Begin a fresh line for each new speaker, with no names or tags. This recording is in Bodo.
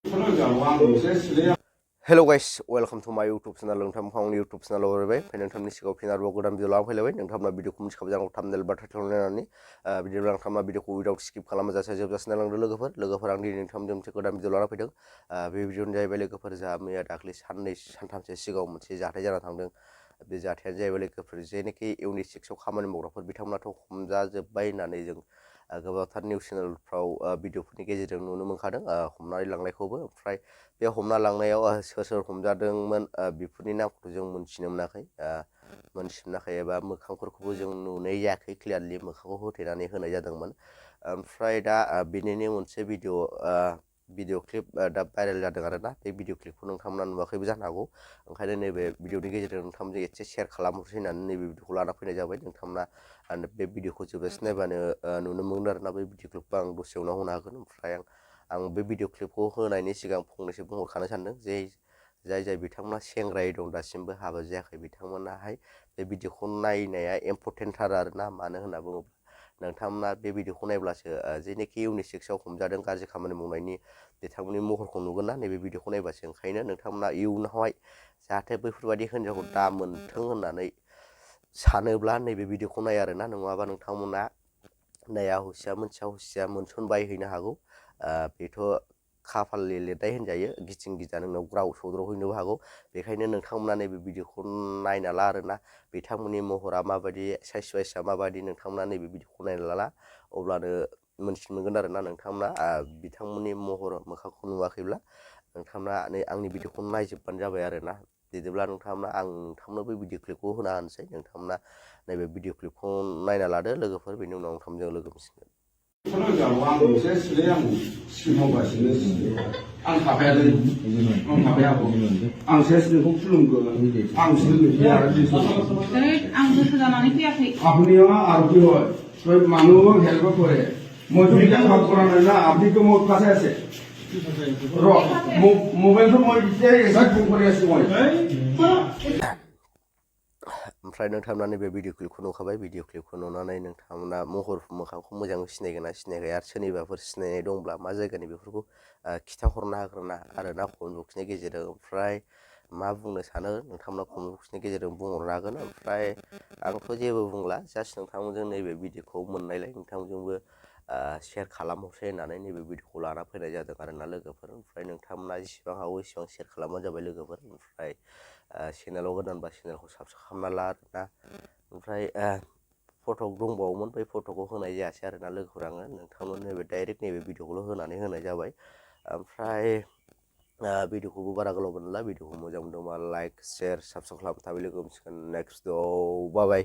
Hello guys, welcome to my YouTube channel. नोंथां आंनि YouTube channel आव फैबाय नोंथांनि सिगाङाव फिन आरोबाव गोदान भिडिअ लानानै फैलायबाय नोंथांमोना भिडिअखौ मिथिखाबाय जानांगौ थाम्बनेल बा टाइटेल नायनानै बिदिब्ला नोंथांमोना भिडिअखौ उइदाउट स्किप खालामाजासे जोबजासिम नायलांदो लोगोफोर आं दिनै नोंथांमोनजों मोनसे गोदान भिडिअ लाना फैदों बे भिडिअनि जाहैबाय लोगोफोर जोंहा मैया दाख्लै सानथामसो सिगाङाव मोनसे जाथाय जाना थांदों बे जाथायानो जाहैबाय लोगोफोर जेनोखि इउनिट 6 आव खामानि मावग्राफोर बिथांमोनाथ' हमजाजोब्बाय होननानै जों गोबांथार निउस चेनेलफ्राव भिडिअफोरनि गेजेरजों नुनो मोनखादों हमनानै लांनायखौबो ओमफ्राय बे हमना लांनायाव सोर हमजादोंमोन बेफोरनि नामखौ जों मोनथिनो मोनाखै एबा मोखांफोरखौबो जों नुनाय जायाखै क्लियारलि मोखांखौ होथेनानै होनाय जादोंमोन ओमफ्राय दा बेनिनो मोनसे भिडिअ क्लिप दा भाइरेल जादों आरोना बे भिडिअ क्लिपखौ नोंथांमोना नुवाखैबो जानो हागौ ओंखायनो नैबे भिडिअनि गेजेरजों नोंथांमोनजों एसे शेयार खालामहरसै होननानै नैबे भिडिअखौ लाना फैनाय जाबाय नोंथांमोना बे भिडिअखौ जोबजासिम नायबानो नुनो मोनगोन आरोना बे भिडिअ क्लिपखौ आं दसे उनाव होनो हागोन ओमफ्राय आं बे भिडिअ क्लिपखौ होनायनि सिगां फंनैसो बुंहरखानो सानदों जे जाय बिथांमोना सेंग्रायै दं दासिमबो हाबा जायाखै बिथांमोनाहाय बे भिडिअखौ नायनाया इम्परटेन्टथार आरोना मानो होनना बुङोब्ला नोंथांमोना बे भिडिअखौ नायब्लासो जेनोखि इउनिट 6 आव हमजादों गाज्रि खामानि मावनायनि बिथांमोननि महरखौ नुगोन ना नैबे भिडिअखौ नायबासो ओंखायनो नोंथांमोना इयुनावहाय जाहाथे बैफोरबायदि हिन्जावखौ दा मोनथों होननानै सानोब्ला नैबे भिडिअखौ नाय आरोना नङाबा नोंथांमोना नाया हुसिया मोनथिया हुसिया मोनसनबायहैनो हागौ बेथ' खाफालनि लिरनाय होनजायो गिथिं गिदा नोंनाव ग्राव सौदावहैनोबो हागौ बेखायनो नोंथांमोना नैबे भिडिअखौ नायना ला आरोना बिथांमोननि महरा माबायदि साइज वाइसआ माबायदि नोंथांमोना नैबे भिडिअखौ नायना लाला अब्लानो मोनथिनो मोनगोन आरोना नोंथांमोना बिथांमोननि महर मोखांखौ नुवाखैब्ला नोंथांमोना आंनि भिडिअखौ नायजोबबानो जाबाय आरोना बिदिब्ला नोंथांमोना आं नोंथांनो बै भिडिअ क्लिपखौ होना होनोसै नोंथांमोना नैबे भिडिअ क्लिपखौ नायना लादो लोगोफोर बेनि उनाव नोंथांमोनजों लोगो मोनसिगोन
आं थाफायालै आं थाफायाखौ आं सेस नोंखौ खुलुमगोन आं सोलोंथाइ आरो
आं गोसो जानानै फैयाखै
আপনিও আর কি হয় সব মানুষ হেল্প করে মই তো বিকাশ ভাগ করা নাই না আপনি তো মোর কাছে আছে র মোবাইল তো মই দিতে এক্সাক্ট ফোন করে আছি মই
ओमफ्राय नोंथांमोना नैबे भिडिअ क्लिपखौ नुखाबाय भिडिअ क्लिपखौ नुनानै नोंथांमोना महर मोखांखौ मोजाङै सिनायगोन ना सिनायाखै आरो सोरनिबाफोर सिनायनाय दंब्ला मा जायगानि बेफोरखौ खिथाहरनो हागोन आरोना कमेन्ट बक्सनि गेजेरजों ओमफ्राय मा बुंनो सानो नोंथांमोना कमेन्ट बक्सनि गेजेरजों बुंहरनो हागोन ओमफ्राय आंथ' जेबो बुंला जास्ट नोंथांमोनजों नैबे भिडिअखौ मोननायलाय नोंथांमोनजोंबो शेयार खालामहरसै होननानै नैबे भिडिअखौ लाना फैनाय जादों आरोना लोगोफोर ओमफ्राय नोंथांमोना जेसेबां हागौ एसेबां शेयार खालामबानो जाबाय लोगोफोर ओमफ्राय चेनेलाव गोदानबा चेनेलखौ साबस्क्राइब खालामना ला आरोना ओमफ्राय फटक दंबावोमोन बै फटकखौ होनाय जायासै आरोना लोगोफोर आङो नोंथांमोन नैबे डाइरेक्ट नैबे भिडिअखौल' होनानै होनाय जाबाय ओमफ्राय भिडिअखौबो बारा गोलाव मोनला भिडिअखौ मोजां मोनदोंबा लाइक शेयार साबस्क्राइब खालामना थाबाय लोगो मोनसिगोन नेक्स्ट बाय